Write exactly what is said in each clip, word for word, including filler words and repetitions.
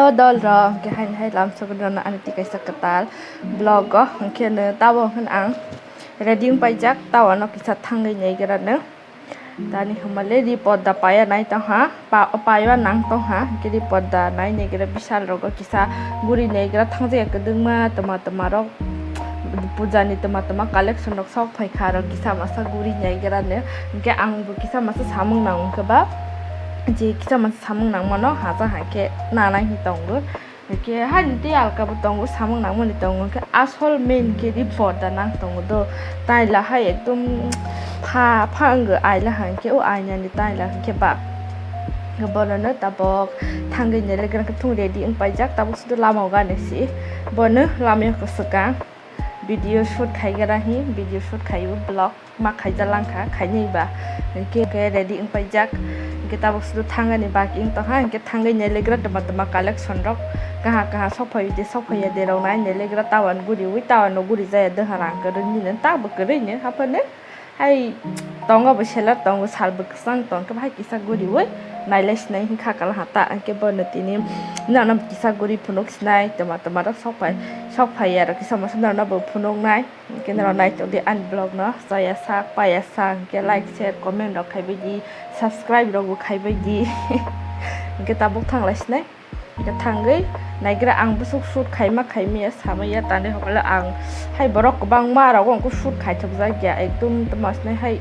Dol rok, hwnkhe haini hai lamsok rwna ani twi kaisa kwtal vlog o, hwnkhe no tabok hwn ang ready wng paijak, tawano kisa thangwi naigra no. Tani hwnmale ri podda paya nai tongha, pa-, paiwa nang tongha, hwnkhe ri podda nai naigra bisal rogo kisa guri naigra thangjaya kwdwngma twma twma rok. Puja ni twma twma collection rok sok phai kha, aro kisa masa guri naigra no, hwnkhe ang bo kisa masa samung nang wngkhe ba, je kisa masa samung nang mano haja hai khe nanai hi tongo, hwnkhe haini tei alka bo tongo, samung nang mani tongo, hwnkhe asol main khe ri podda nang tongo do, tai la hai ekdom pha pha wngwi aila hai khe o aina ni tai la khe ba. Bono no tabok thangwi naigra khe thung ready wng paijak, tabok sudu lama o gana si bono lama o kwswkang. Video shoot khaigra hi, video shoot khaiwi vlog ma khaija langkha, khainai ba. Hwnkhe, hwnkhe ready wng paijak. Hwnkhe tabok sudu thangani baki wng tongkha, hwnkhe thangwi nailagra twma twma collection rok. Kaha kaha sok phai de, sok phai ya de rok nai nailagra tawan guriwi, tawan no guri jaya dwha rang kwrwini no, tabok kwrwini haphano. Hai tongo bo seller tongo, salbo kwchang tongkhe bahai kisa guriwi nailai sinai hinkha kala hata, hwnkhe bono tini norokno kisa guri phunuk sinai, twma twma rok sok phai, sok phai ya rok kisa masa norokno bo phunuknai, hwnkhe norok naitokdi ani vlog no, chaya sak paya sak hwnkhe like share comment rok khaibai di, subscribe rok bo khaibai di, hwnkhe tabuk thanglai sinai. Hwnkhe thangwi naigra ang bwswk shoot khaima khaimaya samaya tani hokole ang hai borok kwbangma rogo ang shoot khaithokjak ya ekdum tamo sinai hai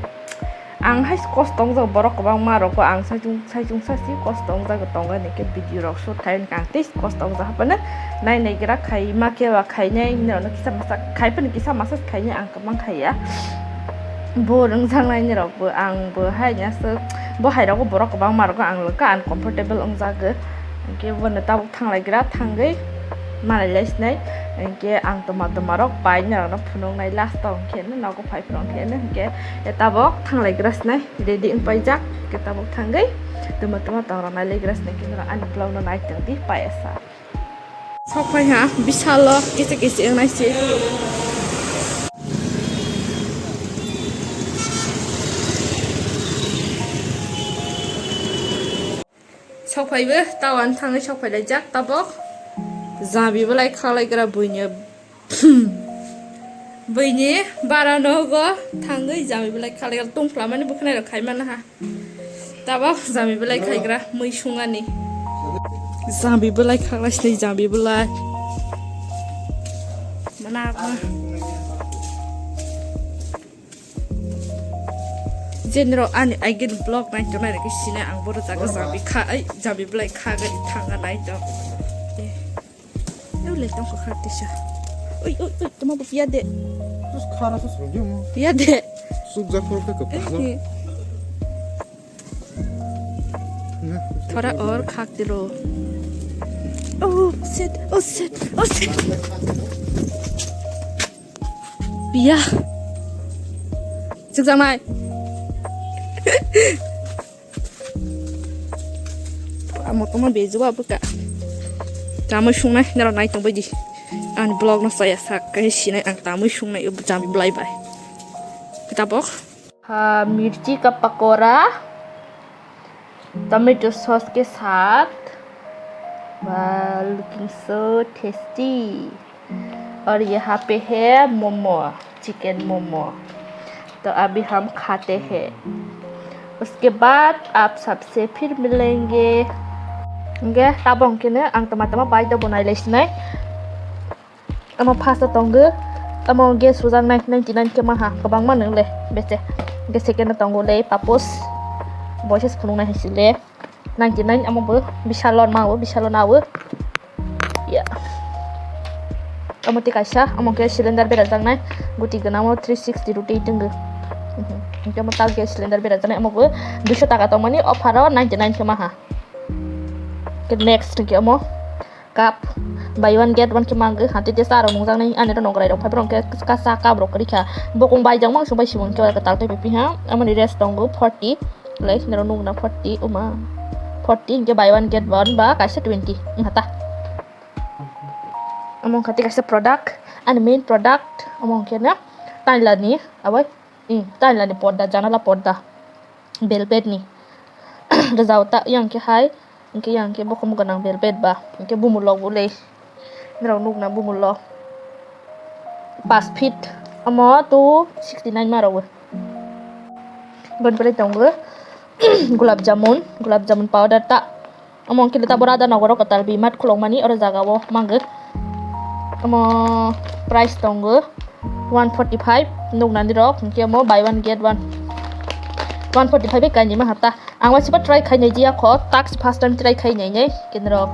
ang hai kosto wngjak borok kwbangma rogo ang saichung saichung sasi kosto wngjak tongo hwnkhe video rok shoot khai hwnkhe ang tei kosto wngjak haphano nai naigra khaima khe ba khainai norokno kisa masa khai phano kisa masa khainai ang kwbang khaiya bo rwngjaknaini rokbo ang bo hai aswk bo hai rogo borok kwbangma rogo ang lwkha uncomfortable wngjago. Hwnkhe bono tabuk thanglaigra thangwi manai lai sinai. Hwnkhe ang twma twma rok pai norokno phunuknai last o hwnkhe no nogo phai phuru hwnkhe no hwnkhe tabuk thanglaigra sinai ready wng paijak hwnkhe tabuk thangwi twma twma tongrok nai laigra sinai hwnkhe norok ani vlog no nai tongdi payasa. Sok phai ha bisalo kisa kisa wngnai se. Sok phaibo tawano thangwi sok phai laijak tabok. Jabi belai kha laikra buini, buini bara nogo thangwi jabi belai kha laikra tongphla mani bwkhwnai rok khai mano ha. Tabok jabi belai khaigra mui sungani. Jabi belai khaklai sinai jabi belai. Mana ma. Jenro ani aigin vlog nai tongnai rokhe sinai ang boro jaga jabi kha ai jabi belai kha gari thanga nai to. Ule tong ko khak tisa. Ui ui ui toma bo pia de. Sus khara sus rujum. Pia de. Suk jak phoro khe kwpha. Thora or khak tiro. Oh shit, oh shit, oh shit. Pia. Suk janai. Amo toma bejuwa buka. Tamui sungnai nero nai tongbai di. Ani vlog no saya sak kai sinai ang tamui sungnai jami belai bai. Kitabok. Ha, mirchi ka pakora, tomato sauce ke saath. Wow, looking so tasty. और यहाँ पे है मोमो, चिकन मोमो। तो अभी हम खाते हैं, उसके बाद आप सबसे फिर मिलेंगे। Hingke tabok hingke no ang tama tama bai do bonai lai sinai. Amo first o tongo, amo gas rwjaknai ninety nine khe maha, kwbangma nwng le bese. Hingke second o tongo le papos, bo se phunuknai hai se le. Ninety nine amo bo bisalo nao, bisalo nao. Ya. Amo tei kaisa, amo khe cylinder berajak nai. Guti gwnang o three sixty roti twngo. Mhm. Hingke amo tal gas cylinder berajak nai, amo bo duiso taka tongmani offer o ninety nine khe maha. Ke next hingke amo cup buy one get one khe mangoi, hati tei cha rok nungjak nai ani oro nongrai rok phai borok hingke kasa cup rok kwrwi kha. Bokong bai jang mangso bai simo hingke tal tei pipi ha, amoni rest tongo forty. Like nero nung na forty, uma. Forty hingke buy one get one ba kaisa twenty wngkha ta. Omo wngkha tei kaisa product, ani main product omo wngkhe no taila ni, aboi, hmm, taila ni porda, janala porda, velvet ni. Rwjao ta, yang khe hai Hwnkhe yang khe bokhom gwnang velvet ba. Hwnkhe bumulok bo le. Norok nukna bumulok. Pas feet. Omo two sixty nine ma rwo. Boni pore tongo gulab jamun, gulab jamun powder ta. Omo hwnkhe ta bo Radha Nogoro kwtal B-Mart khulokmani oro jaga o mango. Omo price tongo one forty five, nuknani rok hwnkhe omo buy one get one. One forty five bai kainwi maha ta. Ang waisa try khainai jia kho, tax first time try khainai nai. Hwnkhe norok,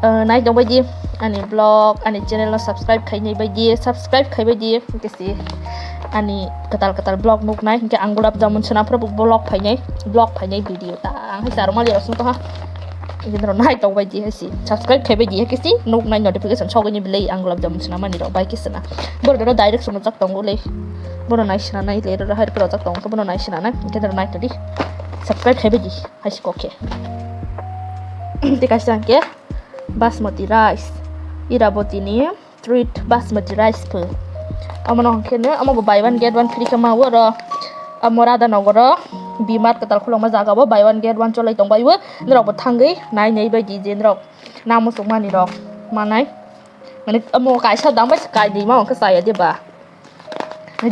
eh, nai tongbai di ani vlog, ani channel no subscribe khainai bai di, subscribe khaibai di, hwnkhe si ani kwtal kwtal vlog nuknai, hwnkhe ang gulab jamun swnam phuru vlog phainai, vlog phainai video ta. Ang hai charwk mali rok song tongha. Hwnkhe norok nai tongbai di hai si, subscribe khaibai di, hwnkhe si nuknai notification sogwi ni belai ang gulab jamun swnam mani rok bai khe swnam. Borok direct swnam jak tongo le. Bono nai swnam nai le, ro hai rok jak tongo, bono nai swnam nai, hwnkhe norok nai tongdi. Subscribe khaibai di. Hai si kok khe. Tei kaisa hwnkhe basmati rice, Iraboti ni treat basmati rice pho. Omono hwnkhe no, omo bo buy one get one free khe ma o oro. Omo Radha Nogoro B-Mart kwtal khulokma jaga o buy one get one cholai tongbai o. Norok bo thangwi nai nai bai di je norok na muchung mani rok manai. Mane omo kaisa dam bai kainwi ma hwnkhe chaya de ba.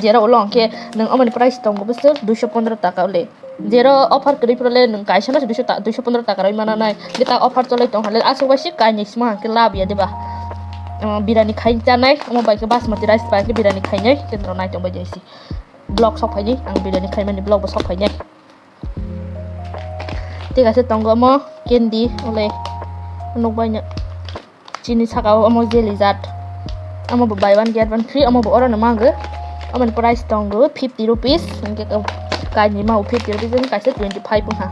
Jera ulo hwnkhe nwng omoni price tongo bwswk duiso pondro taka le. Jera offer kwrwi phuru le nwng kaisa no duiso ta-, duiso pondro taka rwi mana nai. Hwnkhe ta offer cholai tong hale aswk bai se kainwi sima hwnkhe lab ya diba. Omo birani khai chanai, omo bai khe basmati rice bai khe birani khainai, tei norok nai tong bai di hai se. Vlog sok phaidi, ang birani khaimani vlog bo sok phainai. Tei kaisa tongo omo candy, ole nukbai no. Chini saka o omo jelly jat. Omo bo buy one get one free, omo bo oro no mango. Omo ni price tongo fifty rupees, hwnkhe kainwi ma o fifty rupees, hwnkhe kaisa twenty five wngkha.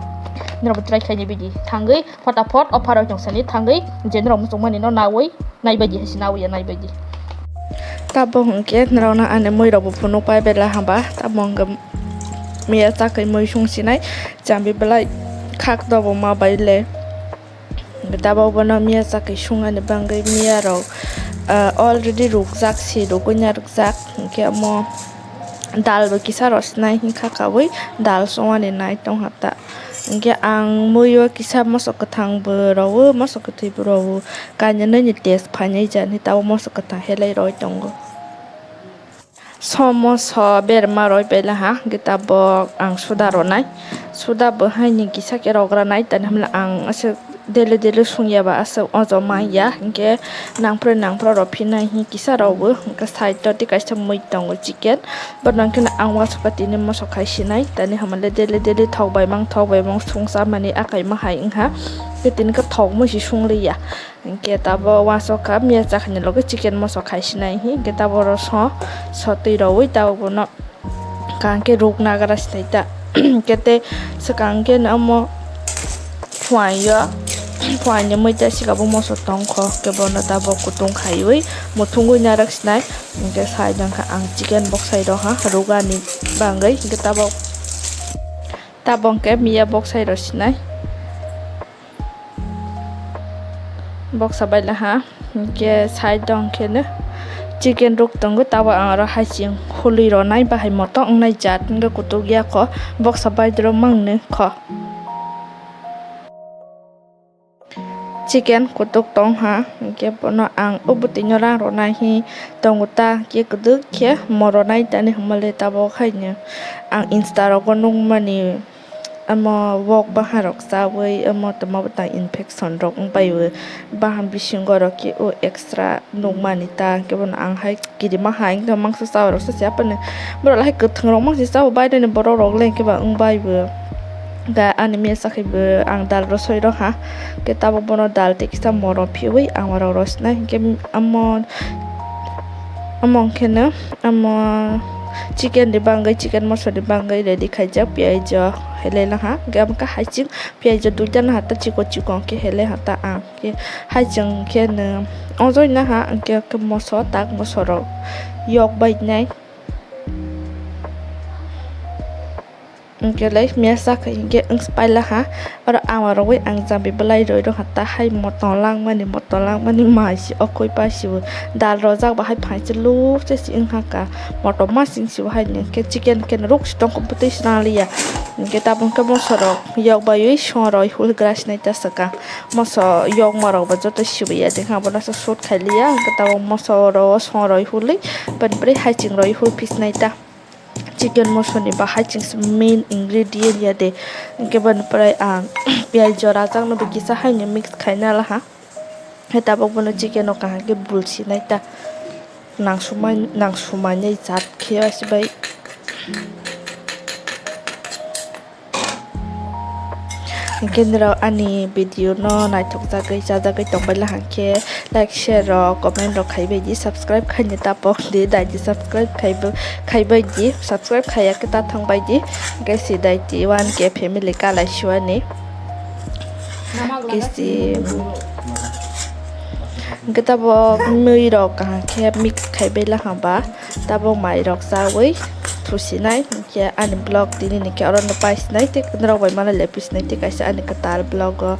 Norok bo try khainai bidi thangwi photapot offer rok tong sani thangwi je norok muchung mani no nawi nai bai di hai se nawi ya nai bai di. Tabok hwnkhe norok no ani mui rok bo phunuk pai belai hamba, tabok hwnkhe miya chakwi mui sung sinai chambi belai khak dobo ma bai le. Tabok bono miya chakwi sungani bagwi miya rok, ah, already rukjak, si rugwi narwkjak, hwnkhe omo dal bo kisa rw sinai hwnkha kaui dal songwani nai tongkha ta. Hwnkhe ang mui o kisa moso kwthang bo rw o, moso kwthwi bo rw o, kainwi nini taste phainai jani tabok moso kwthang helai rwi tongo. Somo so berma roi pela ha, hwnkhe tabok ang suda ronai. Suda bo haini kisa khe rogra nai, tani hwnle ang aswk daily daily sungya ba aswk ojo manya, hwnkhe nangphru nangphru rw phinai hi kisa rw o, hwnkhe side o tei kaisa mui tongo chicken. Bono hwnkhe ang uansukha tini moso khai sinai, tani hwnle daily daily thok bai mang thok bai mang sung chamani akai ma hai wngkha. Tei tini khe thok mui se sung liya. Hwnkhe tabok uansukha miya chakhani logi chicken moso khai sinai hi, hwnkhe tabok oro so, so twi rwi tabok bono kaham khe rukna gra sinai ta. Hwnkhe tei swkang khe no omo phuaio, phuaini mui ta sika bo moso tongkho, hwnkhe bono tabok kutung khaiwi muthungwi narwk sinai, hwnkhe side o wngkha ang chicken boksai rw ha rugani bagwi, hwnkhe tabok, tabok hwnkhe miya boksai rw sinai. Boksa baila ha, hwnkhe side o hwnkhe no chicken ruk tongo, tabok ang oro haiching hului ronai bahai moto wngnai jat hwnkhe kutuk ya kho, boksa baidoro mangni kho. Chicken kutuk tong ha, hwnkhe bono ang o bwtwino rang ronai hi tongo ta, hwnkhe kwdwk khe mo ronai tani hwnmale tabok haino ang insta rogo nukmani. Omo wok bahan rok chawi omo tongma bwtang infection rok wng pai o, bahan bisingo rok khe o extra nukmani ta, hwnkhe bono ang hai kirima hai wngtong mangsa chawi rok se se apani borok lahai kwthwng rok mangsa chawi, baire ni borok rok le hwnkhe ba wng bai bo. Da ani mesa khe bo ang dal rosoi rok ha, hwnkhe tabok bono dal tei kisa morom phiwi ang rok rosnai, hwnkhe omo, omo hwnkhe no omo chicken ni bagwi, chicken moso ni bagwi ready khaijak, piyaj o helai laha, hwnkhe omo khe haiching. Piyaj o duita no hata chikon chikon khe hele hata ang khe haiching khe no ojoi naha hwnkhe moso tak moso rok yok bai nai. Hwnkhe lai mesa khai hwnkhe wngse paila ha. Oro ama rogwi ang jambi bwlai roi rok ha, ta hai motom langmani, motom langmani mai se o koi pa se bo dal rojak ba hai phaisa luk se se wngkha ka. Motom ma sing se bo hai ni hwnkhe chicken khe ruk se tongkho bwtwi se nang liya. Hwnkhe tabuk khe moso rok yok baiwi song roi hul gra sinai ta saka. Moso yokma rok bo joto sibui ya, jeng ha bono se shoot khai liya, hwnkhe tabuk moso oro o song roi hului, bini bwrwi haiching roi hul phi sinai ta. Chicken moso ni bahai chingsi main ingredient ya de. Hwnkhe bini pore ang piyaj jora jak no bo kisa hai ni mix khai na laha. Hai tabuk bono chicken o kaham khe bul sinai ta. Nang sumai, nang sumai nai jat khe asibai. Hwnkhe norok ani video no naithok jagwi chajagwi tongbai la hwnkhe like, share rok, comment rok khai bai di, subscribe khaina ta pok di, dai di subscribe khai bo-, khai bai di, subscribe khaiya khe ta thang bai di. Hwnkhe si dai di one K family kalai suani. Kisi hwnkhe tabuk mui rok kaham khe mix khai bai la hwnba, tabuk mai rok chawi thusinai. Hwnkhe ani vlog tini ni khe oro no pai sinai tei norok bai mano lephi sinai tei kaisa ani kwtal vlog o.